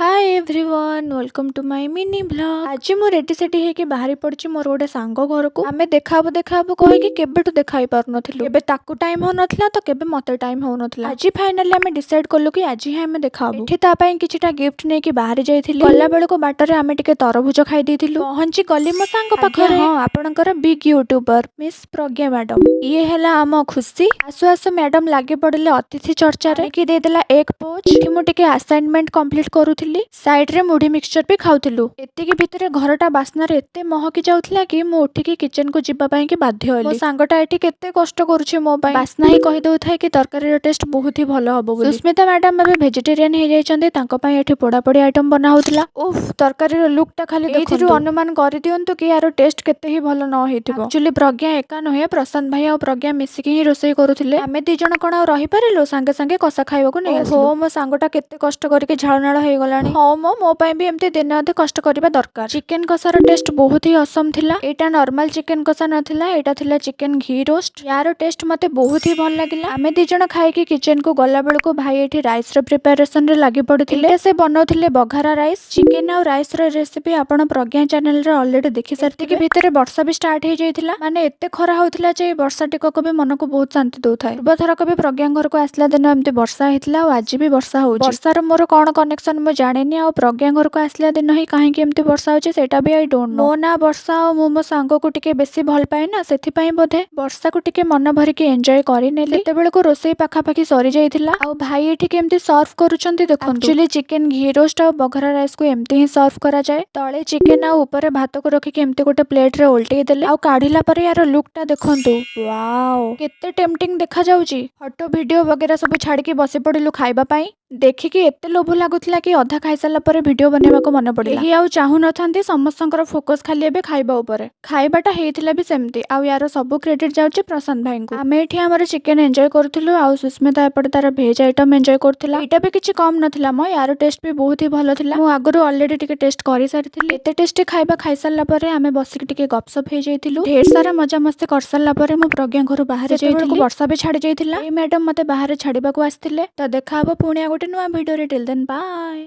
Hi everyone, welcome to my mini vlog. ଆଜି ମୁଁ ready ସେଡି ହେଇକି ବାହାରି ପଡ଼ିଛି ମୋର ଗୋଟେ ସାଙ୍ଗ ଘରକୁ। ଆମେ ଦେଖା ହବୁ ଦେଖା ହବୁ କହିକି କେବେଠୁ ଦେଖା ହେଇପାରୁନଥିଲୁ। କେବେ ତାକୁ ଟାଇମ୍ ହଉନଥିଲା ତ କେବେ ମତେ ଟାଇମ୍ ହଉନଥିଲା। ଆଜି ଫାଇନାଲି ଆମେ ଡିସାଇଡ୍ କଲୁ କି ଆଜି ହିଁ ଆମେ ଦେଖା ହବୁ। ଏଠି ତା ପାଇଁ କିଛିଟା ଗିଫ୍ଟ ନେଇକି ବାହାରି ଯାଇଥିଲି। ଗଲା ବେଳକୁ ବାଟରେ ଆମେ ଟିକେ ତରଭୁଜ ଖାଇ ଦେଇଥିଲୁ। ପହଞ୍ଚି ଗଲି ମୋ ସାଙ୍ଗ ପାଖରେ। ହଁ, ଆପଣଙ୍କର ବିଗ୍ ୟୁଟ୍ୟୁବର ମିସ୍ ପ୍ରଜ୍ଞା ମ୍ୟାଡମ। ଇଏ ହେଲା ଆମ ଖୁସି। ଆସୁ ଆସୁ ମ୍ୟାଡମ ଲାଗି ପଡ଼ିଲେ ଅତିଥି ଚର୍ଚ୍ଚାରେ କି ଦେଇଦେଲା ଏକ ପୋଜ। ଏଠି ମୁଁ ଟିକେ ଆସାଇନମେଣ୍ଟ କମ୍ପ୍ଲିଟ କରୁଥିଲି, ସାଇଡରେ ମୁଢି ମିକ୍ସଚର ବି ଖାଉଥିଲୁ। ଏତିକି ଭିତରେ ଘରଟା ବାସ୍ନାରେ ଏତେ ମହକି ଯାଉଥିଲା କି ମୁଁ ଉଠିକି କିଚେନ କୁ ଯିବା ପାଇଁ କି ବାଧ୍ୟ ହେଲି। ମୋ ସାଙ୍ଗଟା ଏଠି କେତେ କଷ୍ଟ କରୁଛି ମୋ ପାଇଁ। ବାସ୍ନା ହିଁ କହିଦଉଥାଏ କି ତରକାରୀର ଟେଷ୍ଟ ବହୁତ ହି ଭଲ ହବ ବୋଲି। ସୁସ୍ମିତା ମ୍ୟାଡାମ ଏବେ ଭେଜିଟେରିଆନ ହେଇଯାଇଛନ୍ତି। ତାଙ୍କ ପାଇଁ ଏଠି ପୋଡାପୋଡି ଆଇଟମ ବନା ହଉଥିଲା। ଉଫ୍, ତରକାରୀର ଲୁକ୍ ଟା ଖାଲି ଏଇଥିରୁ ଅନୁମାନ କରିଦିଅନ୍ତୁ କି ୟାର ଟେଷ୍ଟ କେତେ ହିଁ ଭଲ ନ ହେଇଥିବ। ଆକ୍ଚୁଆଲି ପ୍ରଜ୍ଞା ଏକା ନୁହେଁ, ପ୍ରଶାନ୍ତ ଭାଇ ଆଉ ପ୍ରଜ୍ଞା ମିଶିକି ହିଁ ରୋଷେଇ କରୁଥିଲେ। ଆମେ ଦି ଜଣ କଣ ଆଉ ରହିପାରିଲୁ? ସାଙ୍ଗେ ସାଙ୍ଗେ କଷା ଖାଇବାକୁ ନେଇ ଆସିଲୁ। ମୋ ସାଙ୍ଗଟା କେତେ କଷ୍ଟ କରିକି ଝାଳନାଳ ହେଇଗଲାଣି। ହଁ, ମୋ ପାଇଁ ବି ଏମିତି ଦିନେ ଅଧେ କଷ୍ଟ କରିବା ଦରକାର। ଚିକେନ କଷାର ଟେଷ୍ଟ ବହୁତ ହି ଅସମ ଥିଲା। ଏଇଟା ନର୍ମାଲ ଚିକେନ କଷା ନଥିଲା, ଏଇଟା ଥିଲା ଚିକେନ ଘି ରୋଷ୍ଟ। ୟାର ଟେଷ୍ଟ ମତେ ବହୁତ ହି ଭଲ ଲାଗିଲା। ଆମେ ଦି ଜଣ ଖାଇକି କିଚେନ କୁ ଗଲା ବେଳକୁ ଭାଇ ଏଠି ରାଇସ ର ପ୍ରିପାରେସନ ରେ ଲାଗି ପଡିଥିଲେ। ସେ ବନାଉଥିଲେ ବଘାରା ରାଇସ। ଚିକେନ ଆଉ ରାଇସ ର ରେସିପି ଆପଣ ପ୍ରଜ୍ଞା ଚ୍ୟାନେଲରେ ଅଲରେଡି ଦେଖି ସାରିଥିବେ। ଭିତରେ ବର୍ଷା ବି ଷ୍ଟାର୍ଟ ହେଇଯାଇଥିଲା। ମାନେ ଏତେ ଖରା ହଉଥିଲା ଯେ ଏଇ ବର୍ଷା ଟିକକ ବି ମନକୁ ବହୁତ ଶାନ୍ତି ଦଉଥାଏ। ପୂର୍ବ ଥରକ ବି ପ୍ରଜ୍ଞା ଘରକୁ ଆସିଲା ଦିନ ଏମିତି ବର୍ଷା ହେଇଥିଲା ଆଉ ଆଜି ବି ବର୍ଷା ହଉଛି। ବର୍ଷାର ମୋର କଣ କନେକ୍ସନ ମୁଁ ଜାଣିନି। ଆଉ ପ୍ରଜ୍ଞା ଘରକୁ ଆସିଲା ଦିନ ହିଁ କାହିଁକି ଏମିତି ବର୍ଷା ହଉଛି, ସେଇଟା ବି I don't know. ମୋ ନାଁ ବର୍ଷା ଆଉ ମୁଁ ମୋ ସାଙ୍ଗକୁ ଟିକେ ବେଶୀ ଭଲ ପାଏ ନା, ସେଥିପାଇଁ ବୋଧେ ବର୍ଷାକୁ ଟିକେ ମନ ଭରିକି ଏନ୍ଜୟ କରିନେଲି। ସେତେବେଳକୁ ରୋଷେଇ ପାଖାପାଖି ସରିଯାଇଥିଲା। ଆଉ ଭାଇ ଏଠି କେମିତି ସର୍ଭ କରୁଛନ୍ତି ଦେଖନ୍ତୁ। ଆକ୍ଚୁଆଲି ଚିକେନ ଘି ରୋଷ୍ଟ ଆଉ ବଘରା ରାଇସ୍ କୁ ଏମିତି ହିଁ ସର୍ଭ କରାଯାଏ। ତଳେ ଚିକେନ ଆଉ ଉପରେ ଭାତକୁ ରଖିକି ଏମିତି ଗୋଟେ ପ୍ଲେଟ ରେ ଓଲଟେଇ ଦେଲେ। ଆଉ କାଢିଲା ପରେ ୟାର ଲୁକ୍ ଟା ଦେଖନ୍ତୁ। ୱାଓ, କେତେ ଟେମ୍ପଟିଂ ଦେଖାଯାଉଛି। ଫଟୋ ଭିଡିଓ ବଗେରା ସବୁ ଛାଡିକି ବସି ପଡିଲୁ ଖାଇବା ପାଇଁ। ଦେଖିକି ଏତେ ଲୋଭ ଲାଗୁଥିଲା କି ଅଧା ଖାଇସାରିଲା ପରେ ଭିଡିଓ ବନେଇବାକୁ ମନେ ପଡିଲା। କେହି ଆଉ ଚାହୁଁନଥାନ୍ତି, ସମସ୍ତଙ୍କର ଫୋକସ ଖାଲି ଏବେ ଖାଇବା ଉପରେ। ଖାଇବାଟା ହେଇଥିଲା ବି ସେମିତି। ଆଉ ୟାର ସବୁ କ୍ରେଡିଟ ଯାଉଛି ପ୍ରଶାନ୍ତ ଭାଇଙ୍କୁ। ଆମେ ଏଠି ଆମର ଚିକେନ ଏନ୍ଜୟ କରୁଥିଲୁ ଆଉ ସୁସ୍ମିତା ଏପଟେ ତାର ଭେଜ ଆଇଟମ ଏନ୍ଜୟ କରୁଥିଲା। ଏଇଟା ବି କିଛି କମ ନଥିଲା ମ, ୟାର ଟେଷ୍ଟ ବି ବହୁତ ହି ଭଲ ଥିଲା। ମୁଁ ଆଗରୁ ଅଲରେଡି ଟିକେ ଟେଷ୍ଟ କରିସାରିଥିଲି। ଏତେ ଟେଷ୍ଟି ଖାଇବା ଖାଇସାରିଲା ପରେ ଆମେ ବସିକି ଟିକେ ଗପସପ ହେଇଯାଇଥିଲୁ। ଢେର ସାରା ମଜାମସ୍ତି କରିସାରିଲା ପରେ ମୁଁ ପ୍ରଜ୍ଞା ଘରୁ ବାହାରି ଯାଇଥିଲି। ବର୍ଷା ବି ଛାଡି ଯାଇଥିଲା। ଏଇ ମ୍ୟାଡମ ମତେ ବାହାରେ ଛାଡିବାକୁ ଆସିଥିଲେ। ତ ଦେଖା ହବ ପୁଣି ଆଉ ଗୋଟେ ନୂଆ ଭିଡିଓରେ। Till then, bye.